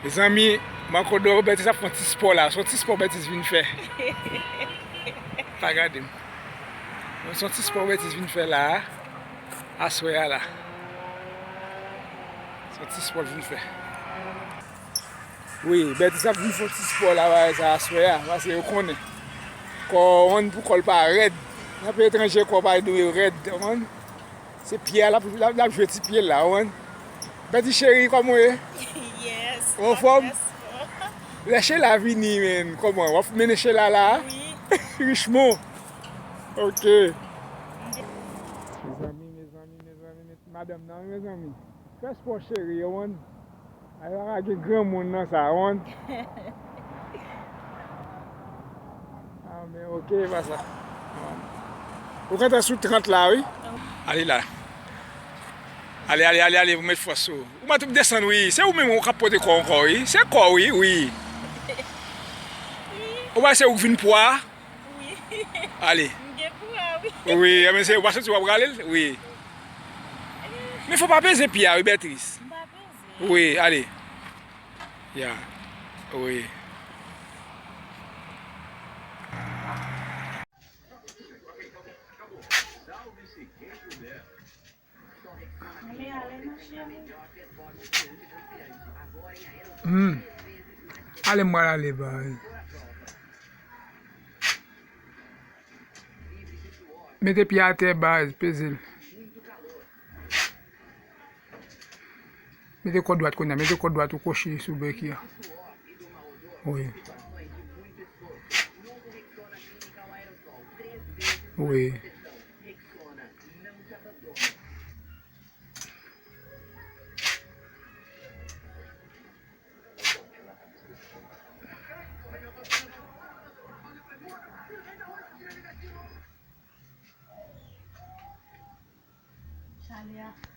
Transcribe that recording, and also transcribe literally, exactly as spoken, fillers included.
Mezanmi, Marc Odon, Bertice ap fè yon ti spò la. Se yon ti spò Bertice vin fè. Pa gade m. Se yon ti spò Bertice vin fè la a, aswè a la. Se yon ti spò l vin fè. Wi, Bertice ap vin fè yon ti spò la, bagay sa aswè a, paske yo konnen. Kò w konprann pou kò l pa rèd. Nan peyi etranje, kò w pa dwe rèd, w konprann? Se pye a l ap, l ap, l ap jwe ti pye l la, w konprann? Bertice cheri, kòman w ye? Yes, ou anfòm? Lè Sheila vini, men, kòman? W ap mennen Sheila la? Wi. Richmond. Ok. Mezanmi, mezanmi, mezanmi, met madanm nan, wi, mezanmi. Fè spò, cheri, w konprann? Ay, pa gen granmoun nan sa, w konprann? Ah, men ok, e pa sa. Ou gentan sou trant la, wi. Ale la. Ale, ale, ale, ale, pou met fòs sou ou. Ou mèt desann, wi. Se ou menm ou k ap pote kò w ankò, wi. Se kò w, wi, wi. Ou wè se ou k vin pwa. Wi. Ale. M gen pwa, wi. Wi, men se ou pa santi w ap rale l? Wi. Men fò w pa peze pye a, wi, Bertice. M pa peze. Wi, ale. Ya. Wi. Hmm. Ale, m pral ale, baz. Mete pye atè, baz, peze l. Mete kò dwat kounye a, mete kò dwat ou kwochi sou bèk ya. Wi. Wi. Chalè a.